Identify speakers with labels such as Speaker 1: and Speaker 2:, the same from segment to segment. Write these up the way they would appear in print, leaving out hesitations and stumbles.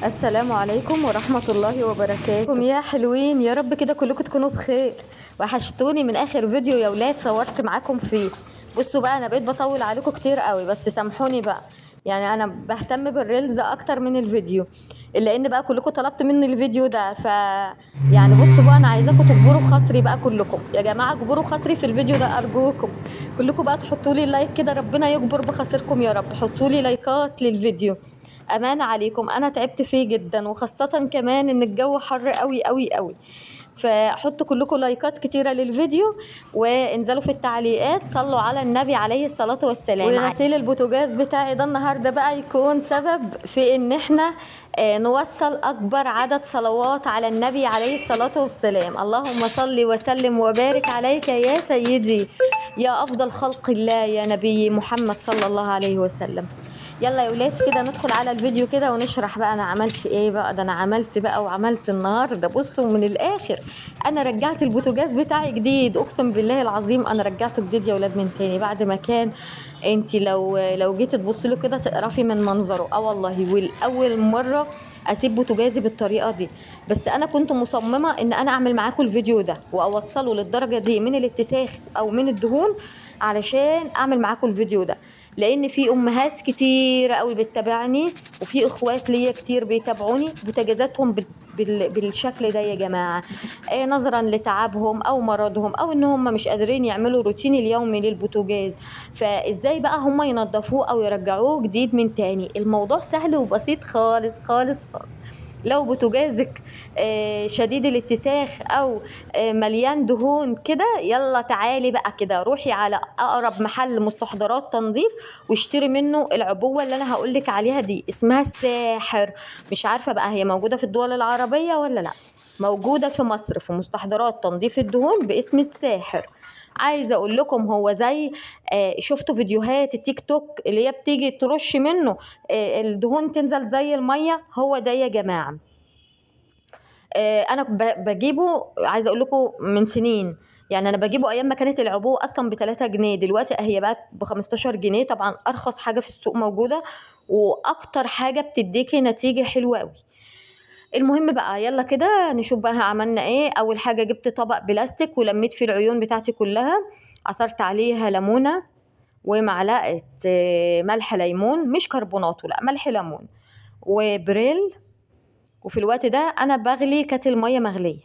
Speaker 1: السلام عليكم ورحمة الله وبركاته. يا حلوين، يا رب كده كلكم تكونوا بخير. وحشتوني من اخر فيديو يا ولاد صورت معاكم فيه. بصوا بقى، انا بقيت بطول عليكم كتير قوي، بس سامحوني بقى، يعني انا بهتم بال reels اكتر من الفيديو، لان بقى كلكم طلبت مني الفيديو ده. يعني بصوا بقى، انا عايزاكم تجبروا خاطري بقى كلكم يا جماعة، اجبروا خاطري في الفيديو ده ارجوكم. كلكم بقى تحطوا لي like كده، ربنا يجبر بخاطركم يا رب. حطوا لي لايكات للفيديو، امانه عليكم، انا تعبت فيه جدا، وخاصة كمان ان الجو حر قوي قوي قوي. فحطوا كلكم لايكات كتيرة للفيديو، وانزلوا في التعليقات صلوا على النبي عليه الصلاة والسلام. وغسيل البوتاجاز بتاعي ده النهارده بقى يكون سبب في ان احنا نوصل اكبر عدد صلوات على النبي عليه الصلاة والسلام. اللهم صل وسلم وبارك عليك يا سيدي، يا افضل خلق الله، يا نبي محمد صلى الله عليه وسلم. يلا يا ولاد كده ندخل على الفيديو كده ونشرح بقى انا عملت ايه بقى. ده انا عملت بقى وعملت النهارده. بصوا من الاخر، انا رجعت البوتاجاز بتاعي جديد، اقسم بالله العظيم انا رجعته جديد يا ولاد من تاني، بعد ما كان انت لو جيتي تبصي له كده تقرفي من منظره. والله والاول مرة اسيب بوتاجازي بالطريقة دي، بس انا كنت مصممه ان انا اعمل معاكم الفيديو ده واوصله للدرجة دي من الاتساخ او من الدهون علشان اعمل معاكم الفيديو ده، لان في امهات كتير قوي بتتابعني، وفي اخوات ليا كتير بيتابعوني بوتاجازاتهم بالشكل ده يا جماعة، نظرا لتعبهم او مرضهم او ان هم مش قادرين يعملوا روتين اليومي للبوتاجاز. فازاي بقى هم ينظفوه او يرجعوه جديد من تاني؟ الموضوع سهل وبسيط خالص خالص خالص. لو بوتاجازك شديد الاتساخ او مليان دهون كده، يلا تعالي بقى كده روحي على اقرب محل مستحضرات تنظيف واشتري منه العبوه اللي انا هقولك عليها دي، اسمها الساحر. مش عارفه بقى هي موجودة في الدول العربية ولا لا، موجودة في مصر في مستحضرات تنظيف الدهون باسم الساحر. عايزه اقول لكم هو زي شفتوا فيديوهات التيك توك اللي هي بتيجي ترش منه الدهون تنزل زي المية، هو ده يا جماعة. انا بجيبه، عايزه اقول لكم من سنين، يعني انا بجيبه ايام ما كانت العبوه اصلا ب3 جنيه، دلوقتي هي بقت ب15 جنيه. طبعا ارخص حاجة في السوق موجودة، واكتر حاجة بتديكي نتيجة حلوة قوي. المهم بقى يلا كده نشوف بقى عملنا ايه. اول حاجة جبت طبق بلاستيك ولميت فيه العيون بتاعتي كلها، عصرت عليها ليمونه ومعلقة ملح ليمون، مش كربوناتو لا، ملح ليمون وبريل. وفي الوقت ده انا بغلي كاتل مية مغليه،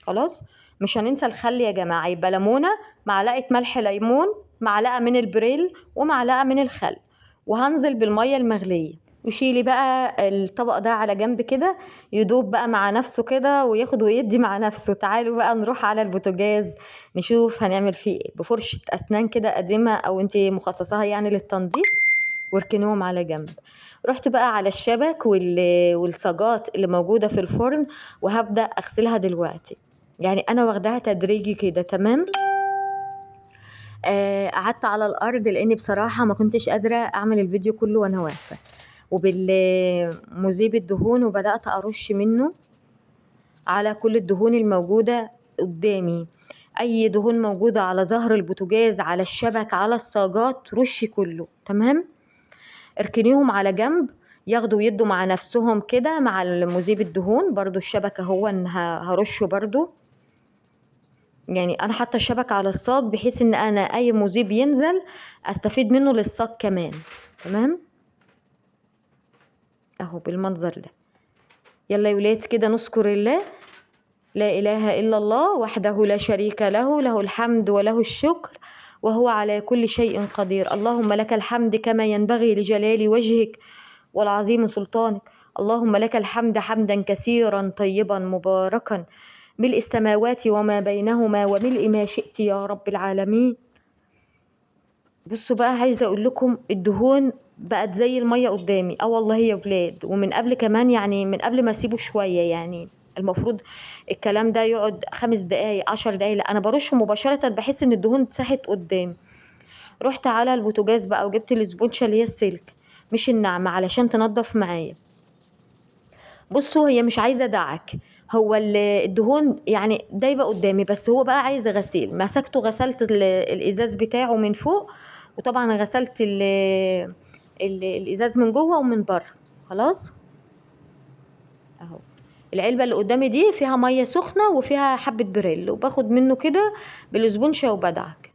Speaker 1: خلاص مش هننسى الخل يا جماعة. يبقى ليمونه، معلقه ملح ليمون، معلقه من البريل، ومعلقة من الخل، وهنزل بالمية المغليه. وشيلي بقى الطبق ده على جنب كده يدوب بقى مع نفسه كده وياخد ويدي مع نفسه. تعالوا بقى نروح على البوتاجاز نشوف هنعمل فيه ايه. بفرشة اسنان كده قديمة او انتي مخصصاها يعني للتنظيف، واركنوهم على جنب. رحت بقى على الشبك والصاجات اللي موجودة في الفرن، وهبدأ اغسلها دلوقتي. يعني انا واخداها تدريجي كده، تمام. قعدت على الارض لاني بصراحة ما كنتش قادرة اعمل الفيديو كله وانا واقفة. وبالمذيب الدهون، وبدأت ارش منه على كل الدهون الموجودة قدامي. اي دهون موجودة على ظهر البوتاجاز، على الشبك، على الصاجات، رشي كله، تمام. اركنيهم على جنب ياخدوا ويدوا مع نفسهم كده مع المذيب الدهون. برضو الشبكة هو ان هرشه برضو، يعني انا حاطه الشبكة على الصاج بحيث ان انا اي مذيب ينزل استفيد منه للصاج كمان، تمام. اهو بالمنظر ده. يلا يا ولاد كده نذكر الله، لا اله الا الله وحده لا شريك له، له الحمد وله الشكر وهو على كل شيء قدير. اللهم لك الحمد كما ينبغي لجلال وجهك والعظيم سلطانك. اللهم لك الحمد حمدا كثيرا طيبا مباركا ملء السماوات وما بينهما وملء ما شئت يا رب العالمين. بصوا بقى، عايزه اقول لكم الدهون بقت زي المية قدامي. والله يا ولاد، ومن قبل كمان، يعني من قبل ما اسيبه شوية، يعني المفروض الكلام ده يقعد 5 دقايق 10 دقايق، لا انا برشه مباشرة بحس ان الدهون اتسحت قدامي. رحت على البوتاجاز بقى وجبت الاسبونشة اللي هي السلك مش الناعمة علشان تنظف معايا. بصوا هي مش عايزه دعك، هو الدهون يعني دايبه قدامي، بس هو بقى عايز غسيل. مسكته غسلت الازاز بتاعه من فوق، وطبعا غسلت الازاز من جوه ومن بره، خلاص. العلبة اللي قدامي دي فيها مية سخنة وفيها حبه بريل، وباخد منه كده بالاسبونشة وبدعك،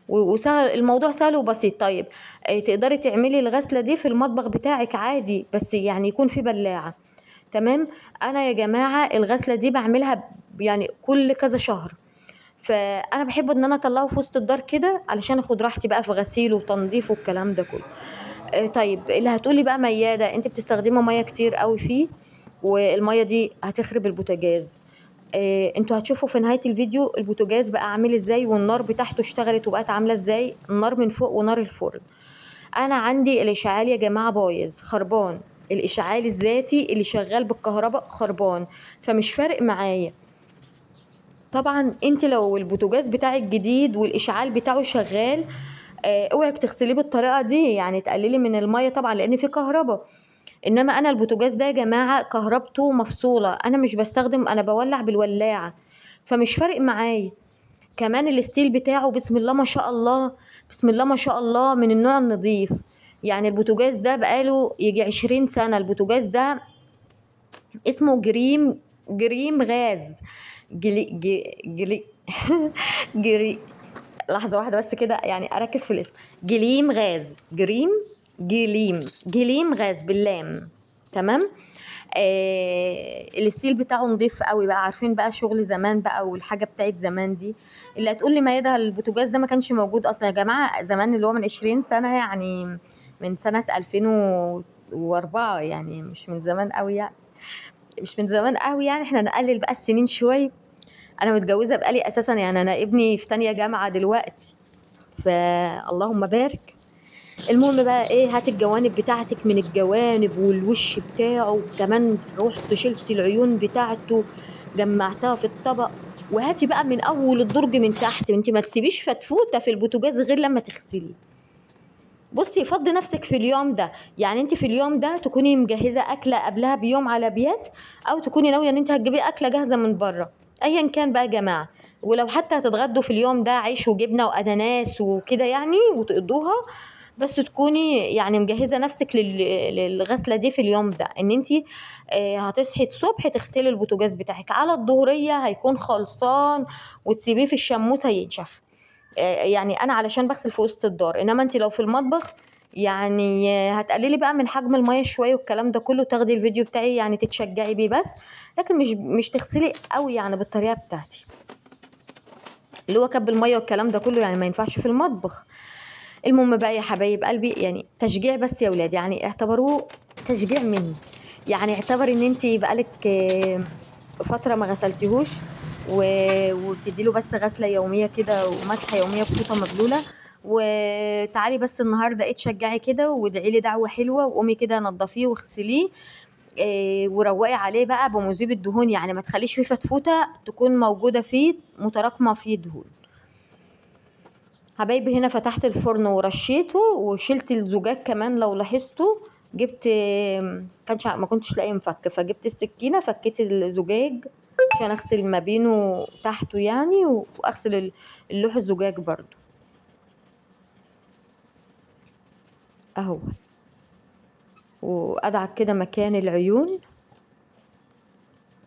Speaker 1: وسهل الموضوع، سهل وبسيط. طيب تقدري تعملي الغسله دي في المطبخ بتاعك عادي، بس يعني يكون في بلاعه. تمام. انا يا جماعة الغسله دي بعملها يعني كل كذا شهر، فانا بحب ان انا اطلعه في وسط الدار كده علشان اخد راحتي بقى في غسيله وتنظيفه والكلام ده كله. طيب اللي هتقولي بقى مياده انت بتستخدمي مية كتير قوي فيه، والمية دي هتخرب البوتاجاز. انتوا هتشوفوا في نهاية الفيديو البوتاجاز بقى عامل ازاي، والنار بتاعته اشتغلت وبقت عامله ازاي، النار من فوق ونار الفرن. انا عندي الاشعال يا جماعة بايظ خربان، الاشعال الذاتي اللي شغال بالكهرباء خربان، فمش فارق معايا. طبعا انت لو البوتاجاز بتاعك جديد والاشعال بتاعه شغال، اوعك تغسليه بالطريقة دي، يعني تقللي من المية طبعا لان في كهرباء. انما انا البوتاجاز ده يا جماعة كهربته مفصوله، انا مش بستخدم، انا بولع بالولاعه، فمش فارق معايا. كمان الستيل بتاعه بسم الله ما شاء الله، بسم الله ما شاء الله، من النوع النظيف. يعني البوتاجاز ده بقاله يجي 20 سنة. البوتاجاز ده اسمه جريم، جريم غاز، جلي جلي جري، لحظة واحدة بس كده يعني اركز في الاسم. جليم غاز، جريم، جليم، جليم غاز باللام. تمام. الستيل بتاعه نضيف قوي بقى، عارفين بقى شغل زمان بقى والحاجة بتاعت زمان دي. اللي هتقول لي ميادة البوتاجاز ده ما كانش موجود اصلا يا جماعة زمان، اللي هو من 20 سنة، يعني من سنة 2004، يعني مش من زمان قوي، يعني مش من زمان قوي، يعني احنا نقلل بقى السنين شوية. انا متجوزة بقالي اساسا، يعني انا ابني في تانية جامعه دلوقتي، فاللهم بارك. المهم بقى ايه، هاتي الجوانب بتاعتك من الجوانب والوش بتاعه، وكمان رحت شلتي العيون بتاعته جمعتها في الطبق، وهاتي بقى من اول الدرج من تحت. انت ما تسيبيش فتفوته في البوتاجاز غير لما تغسليه. بصي فضي نفسك في اليوم ده، يعني انت في اليوم ده تكوني مجهزة اكله قبلها بيوم على بيات، او تكوني ناوية ان انت هتجيبي اكله جاهزة من بره، ايا كان بقى يا جماعة. ولو حتى هتتغدوا في اليوم ده عيش وجبنه واناناس وكده يعني وتقضوها، بس تكوني يعني مجهزة نفسك للغسله دي في اليوم ده، ان انت هتصحي الصبح تغسلي البوتاجاز بتاعك، على الظهريه هيكون خلصان، وتسيبيه في الشموسه ينشف. يعني انا علشان بغسل في وسط الدار، انما انت لو في المطبخ يعني هتقللي بقى من حجم المية شوية والكلام ده كله، تاخدي الفيديو بتاعي يعني تتشجعي بيه بس، لكن مش تغسلي قوي يعني بالطريقة بتاعتي اللي هو كب المية والكلام ده كله، يعني ما ينفعش في المطبخ. المهم بقى يا حبايب قلبي، يعني تشجيع بس يا ولاد، يعني اعتبروه تشجيع مني، يعني اعتبر ان انت بقالك فترة ما غسلتيهوش وبتدي له بس غسله يومية كده ومسحه يومية بفوطه مبلوله، وتعالي بس النهارده ايه تشجعي كده وادعي لي دعوه حلوة، وقومي كده نضفيه واغسليه، وروقي عليه بقى بمذيب الدهون، يعني ما تخليش فيه فتفوته تكون موجودة فيه متراكمه فيه دهون. حبايبي هنا فتحت الفرن ورشيته وشلت الزجاج كمان لو لاحظتوا، جبت كانش ما كنتش لاقيه مفك، فجبت السكينة فكيت الزجاج عشان اغسل ما بينه تحته يعني، واغسل اللوح الزجاج برضو اهو، وادعك كده مكان العيون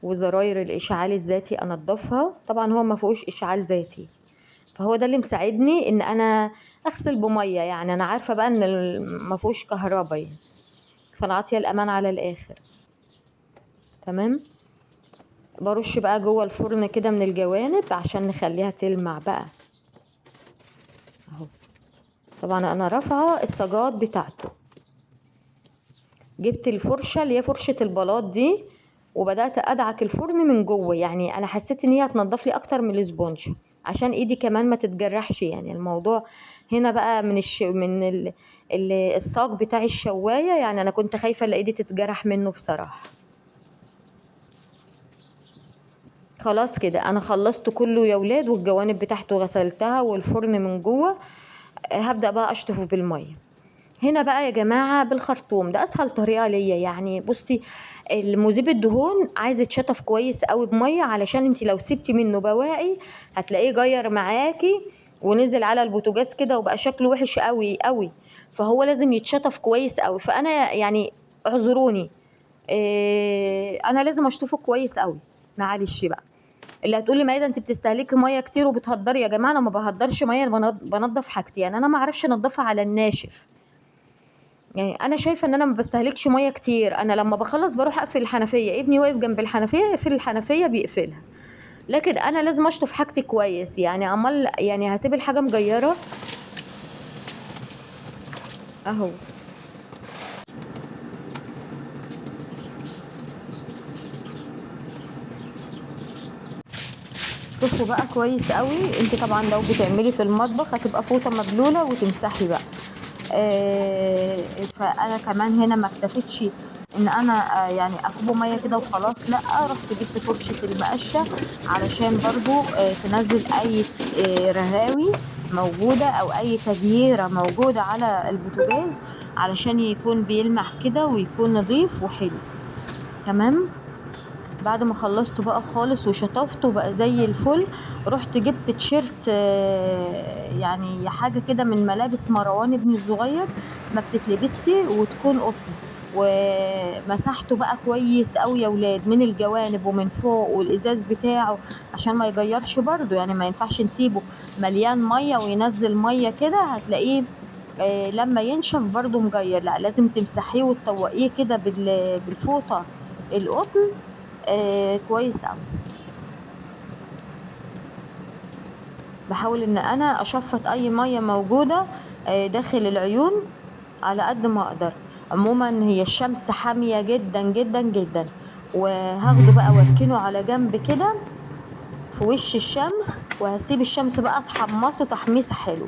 Speaker 1: وزراير الاشعال الذاتي انضفها. طبعا هو ما فيهوش اشعال ذاتي، فهو ده اللي مساعدني ان انا اغسل بميه، يعني انا عارفه بقى ان ما فيهوش كهرباء يعني، فانا عاطيه الامان على الاخر. تمام. برش بقى جوه الفرن كده من الجوانب عشان نخليها تلمع بقى اهو. طبعا انا رافعه الصاجات بتاعته، جبت الفرشة اللي هي فرشه البلاط دي وبدات ادعك الفرن من جوه، يعني انا حسيت ان هي هتنضف لي اكتر من الاسبونج عشان ايدي كمان ما تتجرحش. يعني الموضوع هنا بقى من من الصاج بتاع الشوايه، يعني انا كنت خايفة ان ايدي تتجرح منه بصراحة. خلاص كده انا خلصت كله يا ولاد، والجوانب بتاعته غسلتها والفرن من جوه. هبدا بقى اشطفه بالمية. هنا بقى يا جماعة بالخرطوم، ده اسهل طريقه ليا. يعني بصي المذيب الدهون عايز يتشطف كويس قوي بميه، علشان انت لو سبتي منه بواقي هتلاقيه جير معاكي ونزل على البوتاجاز كده وبقى شكله وحش قوي قوي، فهو لازم يتشطف كويس قوي. فانا يعني اعذروني، انا لازم اشطفه كويس قوي. معلش بقى اللي هتقولي مايده انت بتستهلكي مية كتير وبتهدري، يا جماعة انا ما بهدرش مية، بنضف حاجتي، يعني انا ما اعرفش انضفها على الناشف. يعني انا شايفه ان انا ما بستهلكش مية كتير، انا لما بخلص بروح اقفل الحنفية، ابني واقف جنب الحنفية يقفل الحنفية بيقفلها، لكن انا لازم اشطف حاجتي كويس. يعني امال يعني هسيب الحاجة مجيره اهو. شوفوا بقى كويس قوي. انت طبعا لو بتعملي في المطبخ هتبقى فوطه مبلوله وتمسحي بقى. فانا كمان هنا ما اكتفيتش ان انا يعني اكبه مية كده وخلاص، لا رحت جبت فرشه المقشه علشان برضو تنزل اي رغاوي موجودة او اي تغييره موجودة على البوتاجاز، علشان يكون بيلمع كده ويكون نظيف وحلو. تمام. بعد ما خلصته بقى خالص وشطفته بقى زي الفل، رحت جبت تيشيرت، يعني حاجة كده من ملابس مروان ابني الصغير ما بتتلبسش وتكون قطن، ومسحته بقى كويس قوي يا ولاد من الجوانب ومن فوق والازاز بتاعه عشان ما يغيرش برضو، يعني ما ينفعش نسيبه مليان مية وينزل مية كده، هتلاقيه لما ينشف برضو مجير. لا لازم تمسحيه وتطوقيه كده بالفوطه القطن كويس قوي. بحاول ان انا اشفط اي مية موجودة داخل العيون على قد ما اقدر. عموما هي الشمس حامية جدا جدا جدا، وهاخده بقى واركنه على جنب كده في وش الشمس، وهسيب الشمس بقى تحمصه تحميص حلو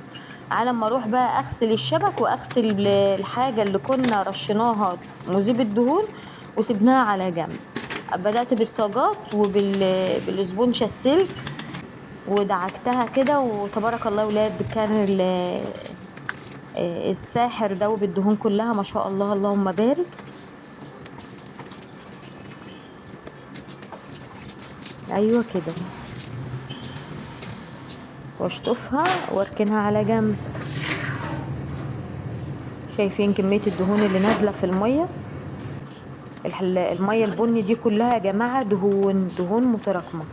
Speaker 1: على ما اروح بقى اغسل الشبك واغسل الحاجة اللي كنا رشيناها مذيب الدهون وسيبناها على جنب. بدأت بالصاجات وبالاسبونشة السلك ودعكتها كده، وتبارك الله يا ولاد كان الساحر دوب الدهون كلها ما شاء الله اللهم بارك. ايوه كده، واشطفها واركنها على جنب. شايفين كمية الدهون اللي نازلة في المية؟ المية البني دي كلها يا جماعة دهون، دهون متراكمة.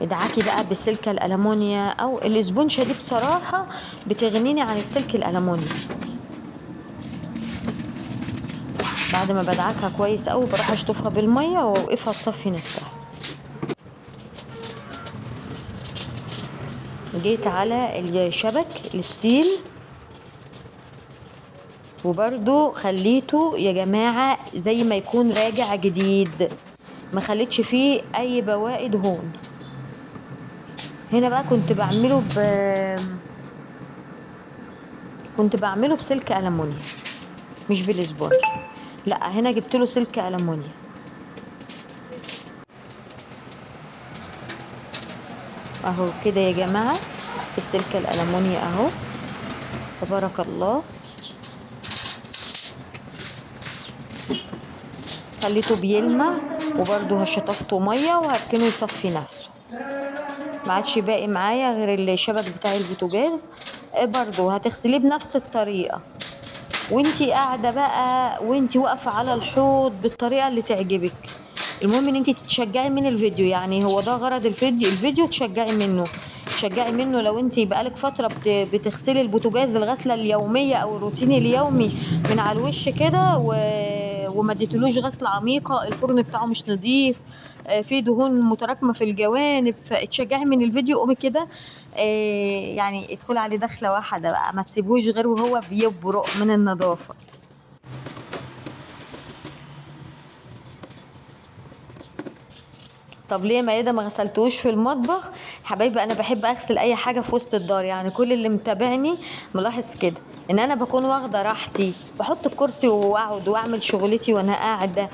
Speaker 1: ادعكي بقى بالسلكة الألمونيا أو الاسبونشة دي، بصراحة بتغنيني عن السلك الألمونيا. بعد ما بدعكها كويس أوي بروح اشطفها بالمية واوقفها تصفي نفسها. جيت على الشبك ال steel وبرده خليته يا جماعة زي ما يكون راجع جديد، ما خليتش فيه اي بواقي دهون. هنا بقى كنت بعمله بسلك ألمونيا مش بال sponge، لا هنا جبت له سلك ألمونيا. اهو كده يا جماعة بالسلك الألمونيا اهو، تبارك الله. خليته بيلمع، وبرده هشطفته مية وهركنه يصفي نفسه. ما عادش باقي معايا غير الشبك بتاع البوتاجاز، برده هتغسليه بنفس الطريقة وانتي قاعدة بقى، وانتي واقفة على الحوض بالطريقة اللي تعجبك. المهم ان انتي تتشجعي من الفيديو، يعني هو ده غرض الفيديو، الفيديو تشجعي منه، تشجعي منه. لو انتي بقالك فترة بتغسلي البوتاجاز الغسله اليومية او الروتين اليومي من على الوش كده وما اديتلوش غسله عميقة، الفرن بتاعه مش نظيف، في دهون متراكمه في الجوانب، فاتشجعي من الفيديو. قومي كده يعني ادخلي عليه دخله واحدة بقى، ما تسيبوش غير وهو بيبرق من النظافة. طب ليه ميادة ما غسلتوش في المطبخ؟ حبايبي انا بحب اغسل اي حاجة في وسط الدار، يعني كل اللي متابعني ملاحظ كده ان انا بكون واخده راحتي، بحط الكرسي واقعد واعمل شغلتي وانا قاعدة.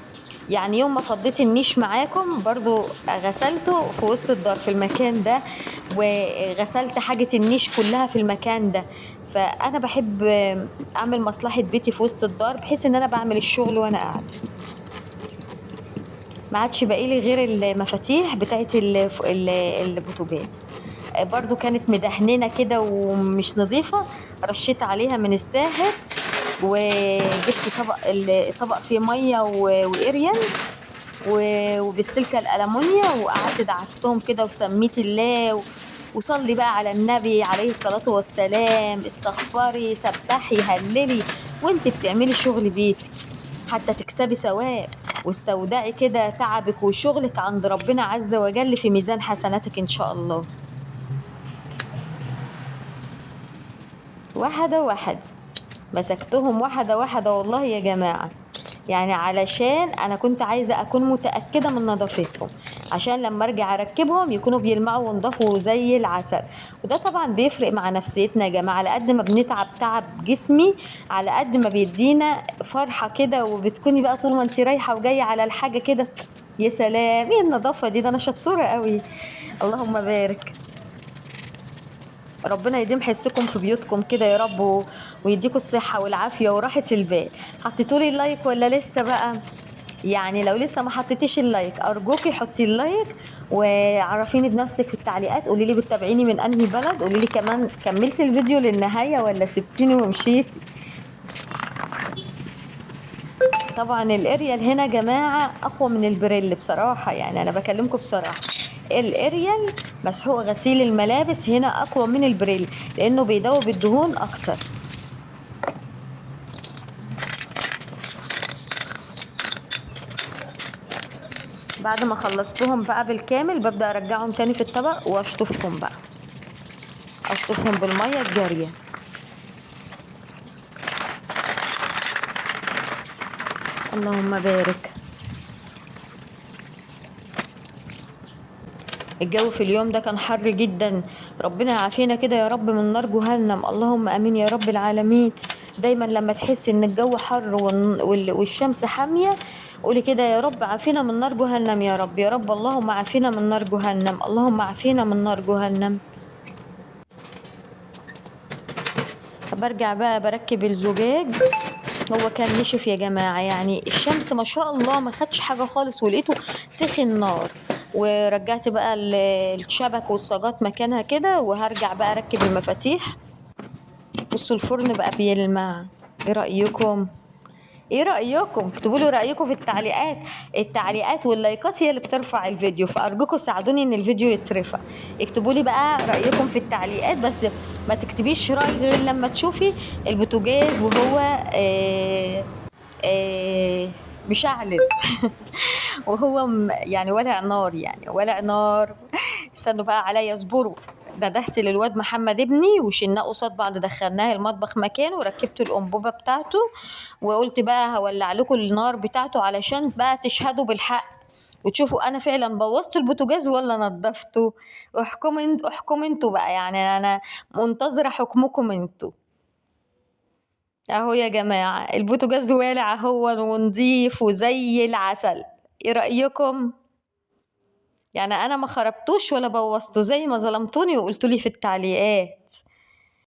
Speaker 1: يعني يوم ما فضيت النيش معاكم برضو غسلته في وسط الدار في المكان ده، وغسلت حاجة النيش كلها في المكان ده. فانا بحب اعمل مصلحة بيتي في وسط الدار بحيث ان انا بعمل الشغل وانا قاعدة. ما عادش باقي لي غير المفاتيح بتاعت البوتاجاز، برضو كانت مدهننه كده ومش نظيفة، رشيت عليها من الساحر وجبت طبق، الطبق فيه مية واريال وبالسلكه الالمونيا، وقعدت دعكتهم كده وسميت الله وصلي بقى على النبي عليه الصلاة والسلام، استغفري سبحي هللي وانت بتعملي شغل بيتك حتى تكسبي ثواب، واستودعي كده تعبك وشغلك عند ربنا عز وجل في ميزان حسناتك ان شاء الله. واحدة واحدة مسكتهم، واحدة واحدة والله يا جماعة، يعني علشان انا كنت عايزة اكون متأكدة من نظافتهم، عشان لما ارجع اركبهم يكونوا بيلمعوا ونضافوا زي العسل. وده طبعا بيفرق مع نفسيتنا يا جماعة، على قد ما بنتعب تعب جسمي على قد ما بيدينا فرحة كده، وبتكوني بقى طول ما انت رايحة وجاية على الحاجة كده يا سلام ايه النظافة دي، ده انا شطورة قوي، اللهم بارك. ربنا يديم حسكم في بيوتكم كده يا رب، ويديكم الصحة والعافية وراحة البال. حطيتولي ال like ولا لسه بقى؟ يعني لو لسه ما حطيتيش ال like ارجوكي حطي ال like، وعرفيني بنفسك في التعليقات، قولي لي بتتابعيني من انهي بلد، قولي لي كمان كملتي الفيديو للنهاية ولا سبتيني ومشيتي. طبعا الاريال هنا يا جماعة اقوى من البريل بصراحة، يعني انا بكلمكم بصراحة، الاريال مسحوق غسيل الملابس هنا اقوى من البريل لانه بيدوب الدهون اكتر. بعد ما خلصتهم بقى بالكامل ببدأ ارجعهم تاني في الطبق واشطفهم بقى، اشطفهم بالمية الجارية. اللهم بارك. الجو في اليوم ده كان حر جدا، ربنا يعافينا كده يا رب من نار جهنم، اللهم امين يا رب العالمين. دايما لما تحس ان الجو حر والشمس حامية قولي كده يا رب عافينا من نار جهنم يا رب، يا رب اللهم عافينا من نار جهنم، اللهم عافينا من نار جهنم. برجع بقى بركب الزجاج، هو كان نشف يا جماعة، يعني الشمس ما شاء الله ما خدش حاجة خالص، ولقيته سخن نار. ورجعت بقى الشبك والصاجات مكانها كده، وهرجع بقى اركب المفاتيح. بصوا الفرن بقى بيلمع، ايه رأيكم؟ ايه رأيكم؟ اكتبوا لي رأيكم في التعليقات، التعليقات واللايكات هي اللي بترفع الفيديو، فأرجوكم ساعدوني ان الفيديو يترفع. اكتبوا لي بقى رأيكم في التعليقات، بس ما تكتبيش رأي غير لما تشوفي البوتاجاز وهو مشعلل وهو يعني ولع نار، يعني ولع نار. استنوا بقى عليا اصبروا. ندهت للواد محمد ابني وشلناه قصاد بعض، دخلناه المطبخ مكانه وركبت الانبوبة بتاعته، وقلت بقى هولع لكم النار بتاعته علشان بقى تشهدوا بالحق وتشوفوا انا فعلا بوظت البوتاجاز ولا نظفته. احكموا انتوا بقى، يعني انا منتظره حكمكم انتوا. اهو يا جماعة البوتاجاز والع اهو ونضيف وزي العسل، ايه رايكم؟ يعني انا ما خربتوش ولا بوظته زي ما ظلمتوني وقلتولي في التعليقات.